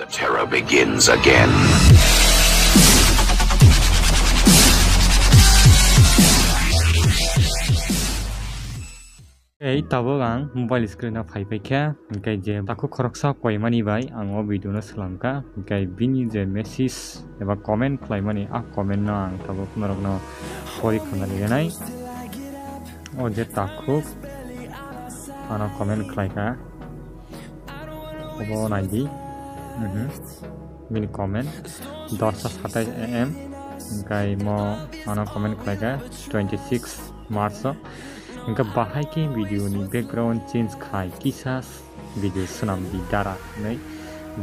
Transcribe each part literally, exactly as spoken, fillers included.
Terror begins again. Ei tabuk ang mobile screen o phai paikha, hwnkhe je takhuk khoroksa koimani bai ang o video no swlamkha, hwnkhe bini je message eba comment khlaimani, a comment no ang tabuk norokno pori khna rinai. O je takhuk ano comment khlaikha. Obo naidi. Mhm. Bini comment dos ta satais A M. Hwnkhe mo ano comment khlaikha twenty six March o. Hwnkhe bahai khe video ni background change khai kisa video swnam di dara hinwi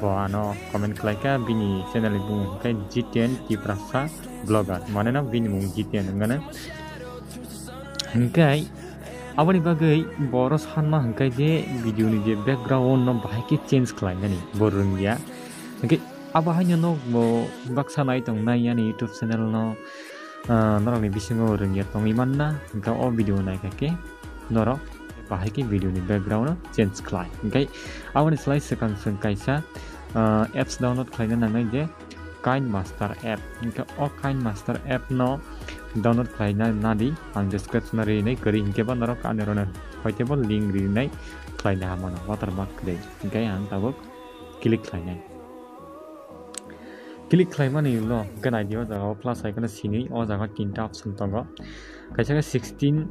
bo ano comment khlaikha. Bini channel ni bumung hwnkhe G ten Tiprasa Vlogger, mane no bini mung G ten wngmano. Hwnkhe aboni bagwi boro sanma hwnkhe je video ni je background no bahai khe change khlainani bo rwngya. Hwnkhe abo haino no bo baksa nai tong nai ani YouTube channel no, ah, norokni bisingo rwngya tongwi manna, hwnkhe o video naikha khe norok bahai khe video ni background no change khlai. Hwnkhe aboni slai swkang chwng kaisa, ah, apps download khlaina nangnai je KineMaster app. Hwnkhe o KineMaster app no download khlaina nadi, ang description o rinai kwrwi, hwnkhe bo norok ani rwna hoitebo link rinai khlaina hamano watermark kwrwi. Hwnkhe ang tabuk click khlainai. Click khlaimani ulo hwnkhe naidi o jaga o plus icon o sinwi o jaga tinta option tongo. Kaisa khe sixteen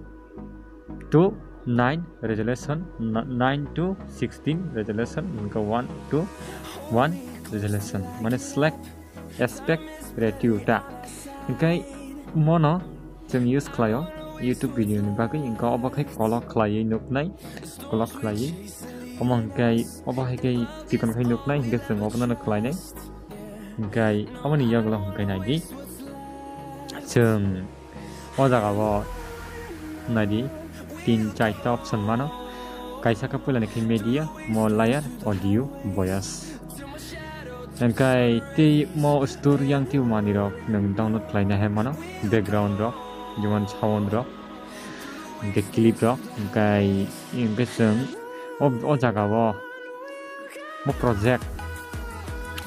to nine resolution, na-, nine to sixteen resolution, hwnkhe one to one resolution, mane select aspect ratio ta. Hwnkhe mono chwng use khlaio YouTube video ni bagwi, hwnkhe obo khe kolok khlaiwi nuknai, kolok khlaiwi. Omo hwnkhe obo hai khe chikon khai nuknai, hwnkhe chwng obono khlainai. Hwnkhe oboni yagulo hwnkhe naidi chwng o jaga o naidi tin charta option mano. Kaisa khe puilani khe media, mo layer, audio, voice. Hwnkhe tei mo store yang tei manwi rok nwng download khlaina hai mano, background rok, jemon sound rok, hwnkhe clip rok, hwnkhe, hwnkhe chwng o, o jaga o, o project,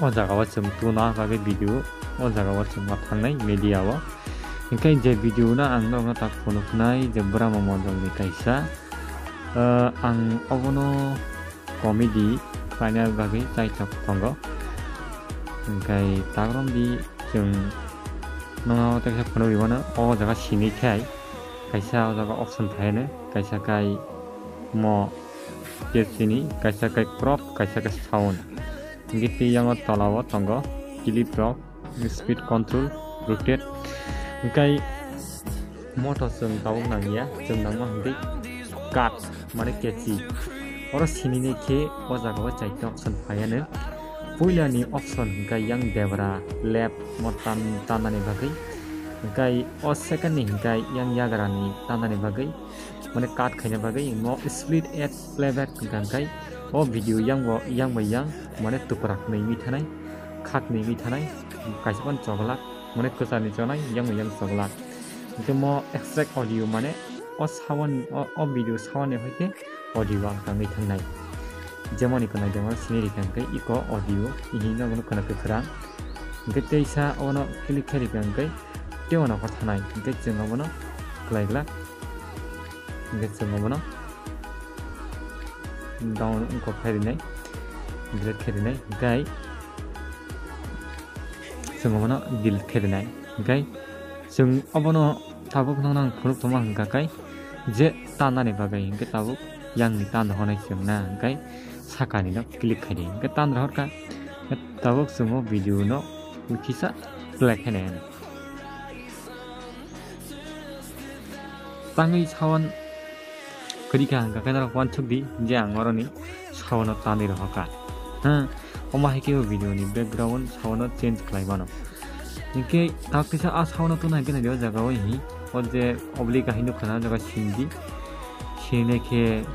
o jaga o chwng tuna bagwi video, o jaga o chwng ma thangnai media o. Hwnkhe je video no ang norokno tak phunuknai je Brahma Mondol ni kaisa, ah, ang obono comedy khlaina bagwi chaitok tongo. Hwnkhe tabrom di chwng nono teksa phunugwi mano, o jaga sinwi khai kaisa o jaga option phaino, kaisa khai mo chini, kaisa khai crop, kaisa khai sound. Hwnkhe tei yango tola o tongo clip rok, speed control, rotate. Hwnkhe moto chwng tabuk nangya, chwng nangma hwnkhe cut, mane keci. Oro sinini khe o jaga o chaita option phaiya no. Puila ni option hwnkhe yang debra left mo tan, tanani bagwi. Hwnkhe o second ni hwnkhe yang yagra ni tanani bagwi. Mane cut khaina bagwi mo split at playback hwnkha hwnkhe o video yang bo, yang bai yang mane tuprak nwi mi thanai, khak nwi mi thanai, kaisa phano choglak, mane kwchar ni chonai, yang bai yang choglak. Hwnkhe mo extract audio mane o sound, o, o video sound ni hoite audio ang tangwi thangnai. Jemon iko naidi mo sini rikha hwnkhe iko audio, ihi no bono khwna kwkhwrang. Hwnkhe teisa obono click khe rikha hwnkhe tei ono kha thanai, hwnkhe chwng obono kwlai glak. Hwnkhe chwng obono down wngkha khe rinai, delete khe rinai, hwnkhe chwng obono delete khe rinai. Hwnkhe chwng obono tabuk no nang phunuk tongma hwnkha khe je tanani bagwi, hwnkhe tabuk yang ni tan rohornai chwng na, hwnkhe saka ni no click khai di, hwnkhe tan rohor kha, tabuk chwng o video no kisa play khai nai. Tangwi sound kwrwi kha hwnkha khe norok uansuk di je ang oroni sound no tanwi rohor kha. Ha, omo hai khe o video ni background sound no change khlai mano. Hinkhe tak kisa a sound no tuna hinkhe nai o jaga o hi o je oblique hai nukha na o jaga sindi. Sini khe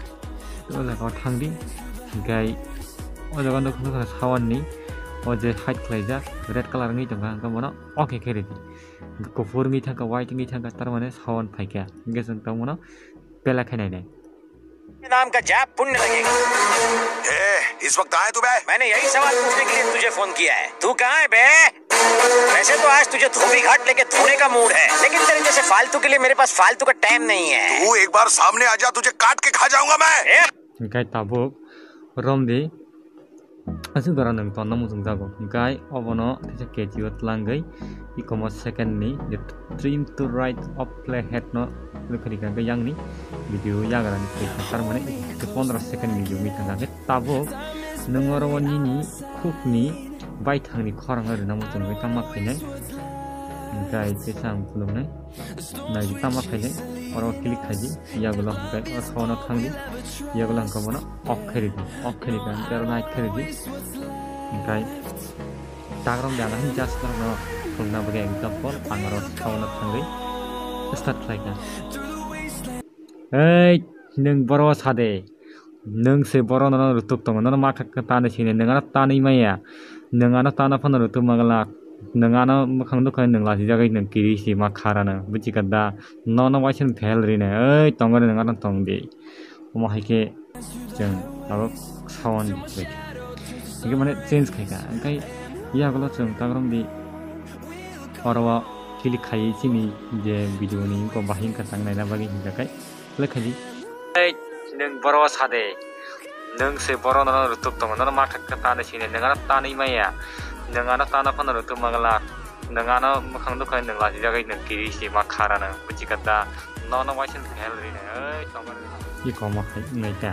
o jaga o thang di. Hinkhe o jaga nukha nukha sound ni o je hide khlaijak red colour wngwi tongkha hwnkhe bono okay khe ridi. Kuphur wngwi thangkha, white wngwi thangkha, tar mane sound phaikha. Hinkhe chwng tongmano pela khe nainai. नाम का जाप पुण्य लगेगा। ए, इस वक्त आए तू बे? मैंने यही सवाल पूछने के लिए तुझे फोन किया है। तू कहाँ है बे? वैसे तो आज तुझे धोबी घाट लेके धोने का मूड है, लेकिन तेरे जैसे फालतू के लिए मेरे पास फालतू का टाइम नहीं है। तू एक बार सामने आ जा, तुझे काट के खा जाऊंगा मैं। ए! Hingkai tabuk romdi aswk dora nwng tonna muchung jago. Hingkai obono teisa keti o twlangwi ikomo second ni je trim to right of play head no rwkha rikha hingke yang ni video yagra ni twi thang tar mani pondro second video mi thang khe tabuk nwng oro o nini khuk ni baithang ni khorang rwna muchung wi tangma khainai. Hingkai teisa ang khulumnai. Naidi tama khaidi, oro click khaidi, yagulo hwnkhe o saono thangdi, yagulo hwnkhe bono off khairidi, off khairidi, hwnkhe aro night khairidi, hwnkhe tagrong de ang just norokno phunukna bagwi example, ang oro saono thangwi start khlaikha. Ei, nwng boro sade. Nwng se boro nono rwtuk tongo, nono ma kha-, tanwi sini, nwng ano tanwi maya. Nwng ano tana phano rwtuk manglak. Nwng ano mwkhang dukha nwng lachijagwi nwng kiri si ma khara nwng. Buchikha da? Nono waisa phel rina. Ei, tongori nwng ano tongdi. Omo hai khe chwng abo sawan bai. Hingke mane change khaikha. Hingke yagulo chwng tagrong di oro o click khai chini je video ni wngkha bahai wngkha tang naina bagwi hinjakai. Select khaidi. Ei, nwng boro sade. Nwng se boro nono rwtuk tongo, nono ma kha-, kha tanwi sini, nwng ano tanwi maya. Nwng ano tana phano rwtuk manglak. Nwng ano mwkhang dukha nwng lachijagwi nwng kiri si ma khara nwng. Buchikha da? Nono waisa phel rina. Ei, tongma rina. Iko ma khai nai ta.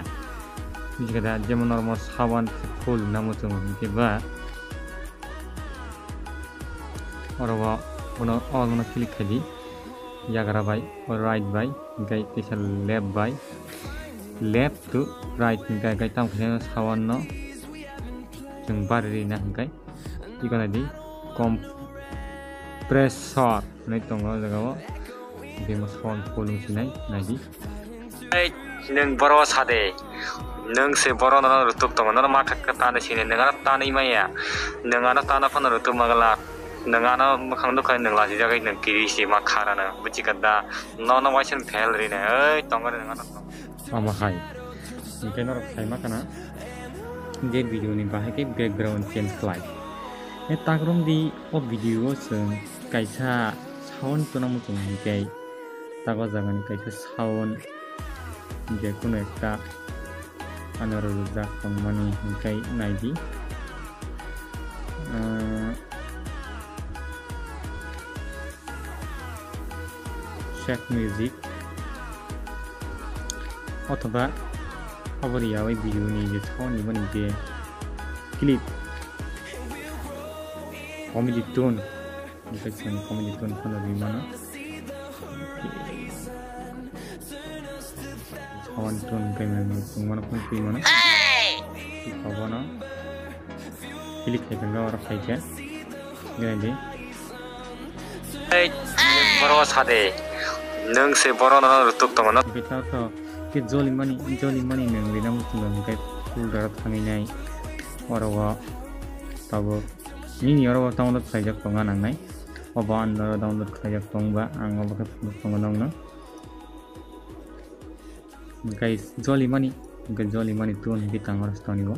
Buchikha da, jemon normo sawan full namo chwng hwnkhe ba. Oro o, bono, o, bono click khaidi. Yagra bai, o right bai, hingke teisa left bai. Left to right hingke, hingke tamo khe sawan no chwng bari rina hingke. Iko naidi compressor hinui tongo o jaga o. Hingke mo sawan polung sinai, naidi. Ei, nwng boro sade. Nwng se boro nono rwtuk tongo, nono ma kha-, kha tanwi sini, nwng ano tanwi maya. Nwng ano tana phano rwtuk manglak. Nwng ano mwkhang dukha nwng lachijagwi nwng kiri si ma khara nwng. Buchikha da? Nono waisa phel rina. Ei, tongori nwng ano tong. Omo hai. Hingke norok saima khana je video ni bahai khe background change khlai. E tagrong di o video o chwng kaisa sound tuna muchung hingke tago jaga ni kaisa sound je kunu ekta ano rwjak tongmani hingke naidi. Ah, Check music. Othoba aboni yawi video ni je sound ni mani je clip. Comedy tune. Hingke chwng comedy tune phano rwi mano. Sound tune hingke chwng mano phano twi mano. Obono click khai tongkha oro khai khe. Gana di. Ei, boro sade. Nwng se boro nono rwtuk tongo no. Bita to ke joli mani, joli mani nwng rina muchungo hingke full dara thangwi nai. Oro o tabuk nini oro o download khlaijak tonga nangnai. Obo ani oro download khlaijak tongba ang obo khe phunuk tongo nongno. Hingke joli mani, hingke joli mani tun hingke tangor stoni bo.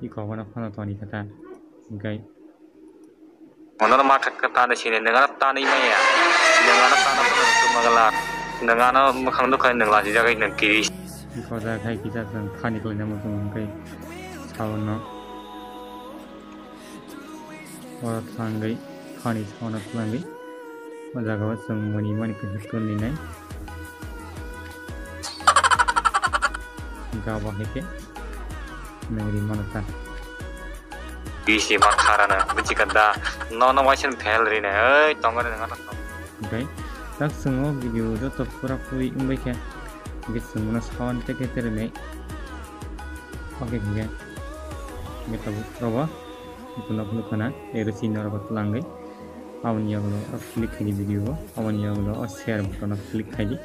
Iko bono phano toni kha ta. Hingke. Mono ma kha-, kha tanwi sini, nwng ano tanwi maya. Nwng ano tana phano rwtuk manglak. Nwng ano mwkhang dukha nwng lachijagwi nwng kiri. Iko da khai kisa chwng phani khlaina muchung hingke saono. Oro thangwi phani sauna twlangwi o jaga o chwng mwnwi mani kwthwk twlwi nai. Hingke abo hai khe nwng ri mano ta. Bisi ma kharana bwchikha da nono waisa phel rina oi tongo rina. Hingke tak chwng o video joto pura puri wngbai khe hingke chwng mano sawan teke tere nai. Oke hingke hingke tabuk rogo. Iko nok nukha na, ero si norok twlangwi. Aboni yagulo o click khaidi video o, aboni yagulo o share button o click khaidi.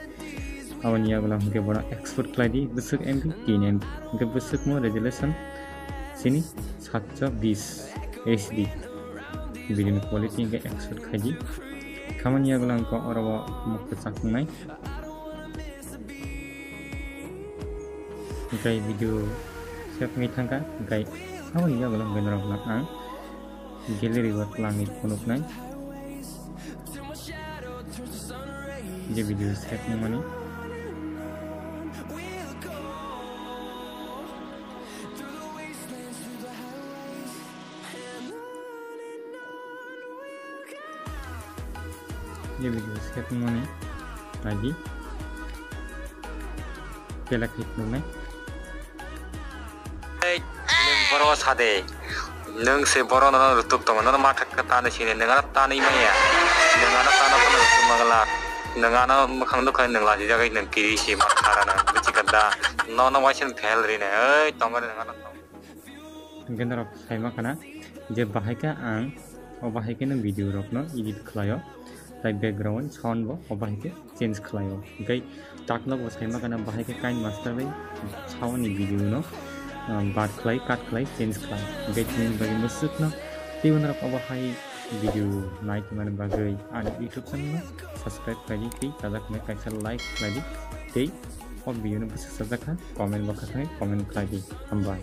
Aboni yagulo hingke bono export khlaidi, bwswk M B, tin M B. Hingke bwswkmo resolution sini satso bis H D. Video ni quality hwnkhe export khaidi. Khamani yagulang kok oro o mokto chaknai. Hwnkhe video save wngwi thangkha. Hwnkhe aboni yagulang hwnkhe norok ang gallery o twlangwi phunuknai. Je video save wngmani. Je video save wngmani naidi. Kela khe nungnai. Ei, nwng boro sade. Nwng se boro no rutuk tongo, nono ma thak tanwi sini, nwng ano tanwi manya. Nwng ano tano phano rutuk mangala. Nwng ano mwkhang nukha nwng lachijagwi nwng kiri si ma thara nwng bwchikha da. Nono waisa nwng thel rine. Ei, tongo nwng ano tongo. Hwnkhe norok saima khana je bahai khe ang o bahai kheno video rokno edit khlaio, tai background sound bo o bahai khe change khlaio. Hwnkhe taklok bo saima khana bahai khe KineMaster bai sound ni video no, ah, bad khlai, cut khlai, change khlai. Hwnkhe chini bagwi mwswkno teibo norok o bahai video nai tongmani bagwi ani YouTube channel no subscribe khlaidi tei chajak hwnwi kaisa like khlaidi tei o video no bwswk chajak kha comment bo khaknai comment khlaidi. Hambai.